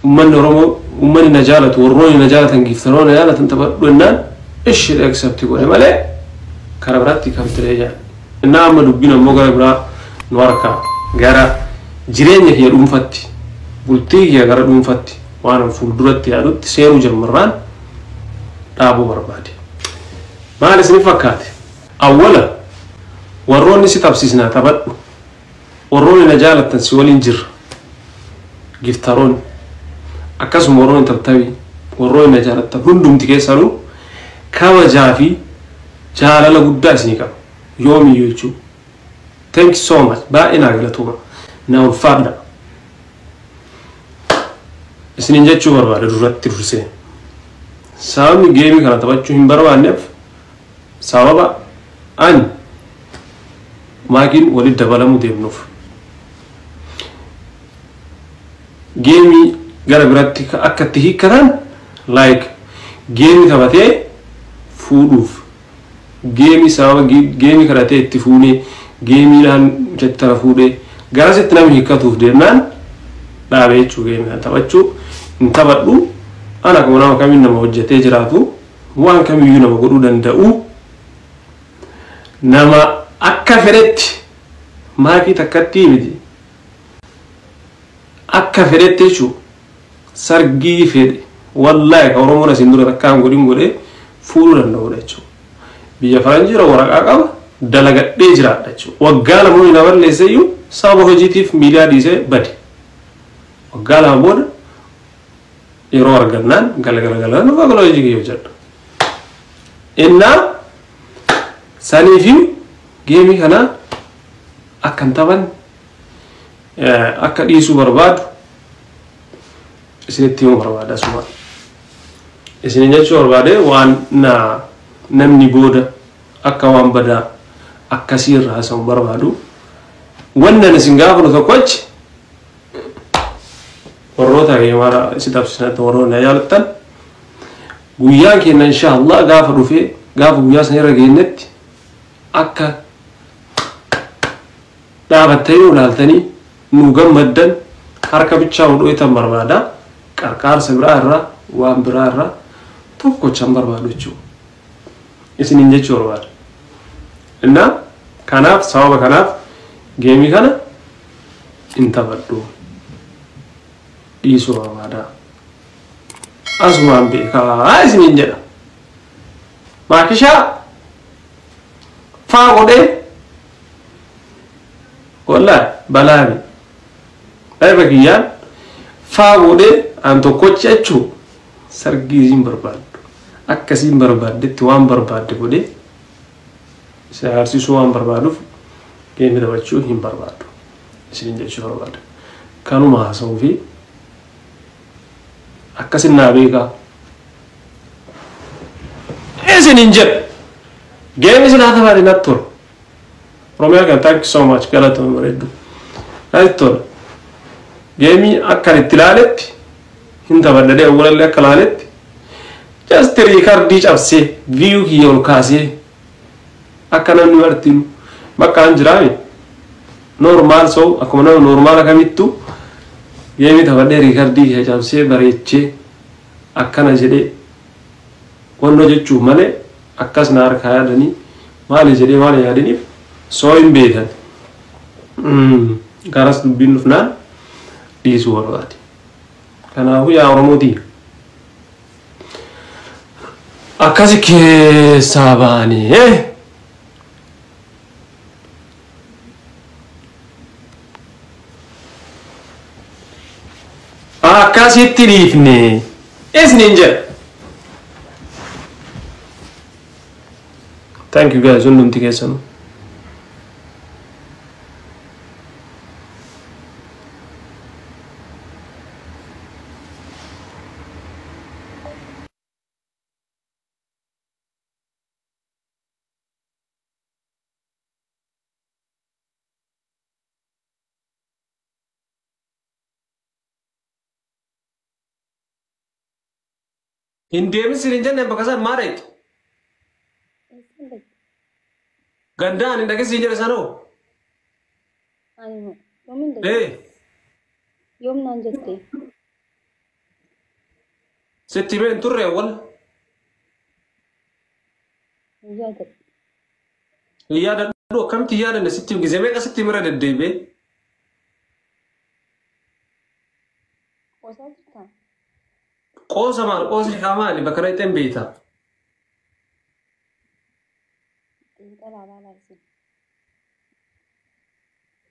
Uummanni Oromoo, uummanni na jaalatu, warroonni na jaalatan, giiftaroonni na jaalatan taphadhu jennaan ishee accept godhe malee karaa biraatti kan ture jaan. Innaa amma dubbiin ammoo gara biraa nu harkaa gara jireenya kiyya dhuunfatti, bultii kiyya gara dhuunfatti waan fuulduratti yaadutti seenuu jalmarraan dhaabuu barbaade. Maal isin fakkaate? Awwala warroonni si tapsiisnaa taphadhu, warroonni na jaalattan si waliin jirra, giftaroonni akkasuma warroonni tabtabii, warroonni na jaalattan hundumti keessanuu kabajaa fi jaalala guddaa isinii qaba yoomiyyuu jechuudha. Thank you so much. Baay'ee naa galatooma. Na ulfaadha. Isiniin jechuu barbaada duratti dursee. Sababni geemii kana taphachuu hin barbaanneef sababa ani maakiin walitti dabalamuu deemnuuf. Geemii gara biratti akka itti hiikkatan, like geemii taphatee fuudhuuf, geemii sababa geemii kadhatee itti fuunee, geemiidhaan mucatti fuudhee garasitti namni hiikkatuuf deemnaan dhaabee jechuu. Geemii kana taphachuu hin taphadhu. Ana akkuma nama kamiin nama hojjetee jiraatu, waan kamiyyuu nama godhuu danda'u, nama akka fedhetti maakii takkatti miti, akka fedhetti jechuu sargii fedhe, wallaahi ka Oromoon asiin dura takkaan godhin godhee fuudhuu danda'udha jechuudha. Biyya faranjiira waraqaa qaba, dalagadhee jiraadha jechuudha. Waggaa 2 na balleesse iyyuu sababa hojiitiif miidiyaa dhiisee bade. Waggaa 2 booda yeroo argannaan galgala galgala nufa gala hojii kiyya hojjedha. Innaa saniifi geemii kana akkan taphan akka dhiisuu barbaadu isinitti himuu barbaada asuma. Isinin jechuu barbaade waan na namni booda akka waan badaa akkasii irraa haasa'u barbaadu. Wannan isin gaafatu tokkochi, warroota geemara si tapsisanatti, warroota na jaalattan, guyyaan keenya insha Allah gaafa dhufee, gaafa guyyaa sana irra geenyetti akka dhaabattanii ilaaltanii nu gammaddan, harka bichaa nu dho'itan barbaada. Qarqaarsa biraa irraa, waan biraa irraa tokkochan barbaadu jechuudha. Isiniin jechuu barbaada. Innaa kanaaf, sababa kanaaf geemii kana hin taphadhu. Dhiisuu barbaada. Asumaan beekaa isiniin jedha. Maakishaa faa godhee wallaahi balaami. Dhaiba kiyyaan faa godhee an tokkochi jechuu sargii isiin barbaaddu. Akkasiin barbaaddetti waan barbaadde godhee si agarsiisuu waan barbaaduuf geemii taphachuu hin barbaadu. Isiniin jechuu barbaada. Kanuma haasa'uu fi akkasin naa beekaa. Isiniin jedha. Geemii silaa taphaate natti tola. Oromiyaa kan, thank you so much, galatoon bareeddu. Natti tola. Geemii akkan itti ilaaletti hin taphadhadhee, awwalallee akka ilaaletti just riikardii cabsee, view kiyya ol kaasee, akka namni martinu bakka an jiraami normal. So akkuma nama normaala kamittuu geemii taphadhee riikardii kiyya cabsee bareechee akkana jedhee wannoo jechuuf malee akkas na harkaa yaadanii maali jedhee waan yaadaniif soo hin beekan. Garas dubbiin dhufnaan dhiisuu barbaade. Kanaafuu yaa Oromootii, akkasi keessaa ba'anii akkasitti dhiifne isiniin jedha. Thank you guys, hundumti keessanuu. Hin deemin siin hin jenneen bakka isaan maa dhaqxe? Gandaan hin dhaqin siin jedhe sanoo. Ani moo yoomin dhaqe? Ee. Yoom naan jette? Sitti himee hin turre awwal. Hin yaadadhu. Hin yaadadhu akkamitti hin yaadanne sitti gizee meeqa sitti himira deddeebi'ee. Qoosaa jirtaa? Qoosa maal qoosni kaa maali bakka dhaqxeen beekta. Xiinxalaa laalaa isin.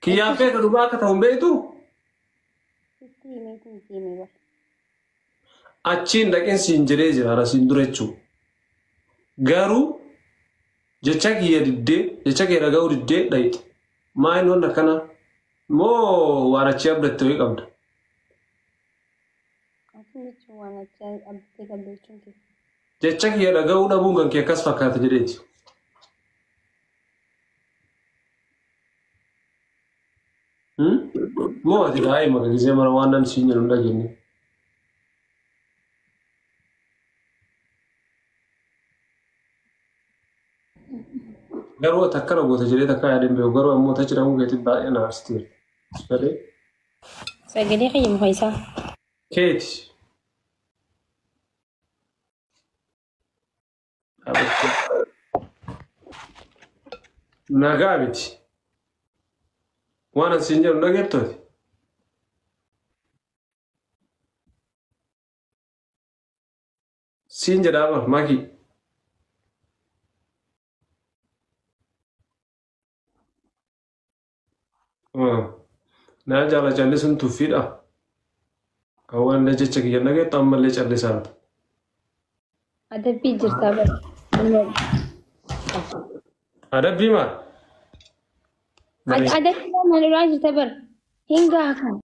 Kiyyaan beeka dhugaa akka ta'u hin beektu. Sitti himeetiin deeme bar. Achiin dhaqin siin jedhee jira ana siin dura jechuudha. Garuu jecha kiyya diddee jecha kiyya dhaga'uu diddee dhayxe. Maa inni waan akkana moo waan achii abdatte wayii qabda. Achi jechuun waan achi abdattee qabda jechuun kee. Jecha kiyya dhaga'uu dhabuun kan kee akkas fakkaata jedheeti. Moo ati daa'ima ka gisee mara waan namni siin jedhu hin dhageenye. Garuu ati akkana goota jedhee takka yaadeen beeku garuu ammoo tachi dhabuu keetiin baay'ee na aarsiteera. Galee Sagalee kiyya muka isaa. keeti. Nagaa miti. Waan asiin jedhu dhageettu ati. Siin jedhaa bar maki. Naa jaala callisuun tuffiidha. Awwaallee jecha kiyya dhageettu ammallee callisaan. Adabbii jirtaa bar. Adabbii maal? Adabbii maal irraa jirta bar. Hin gahaa kan.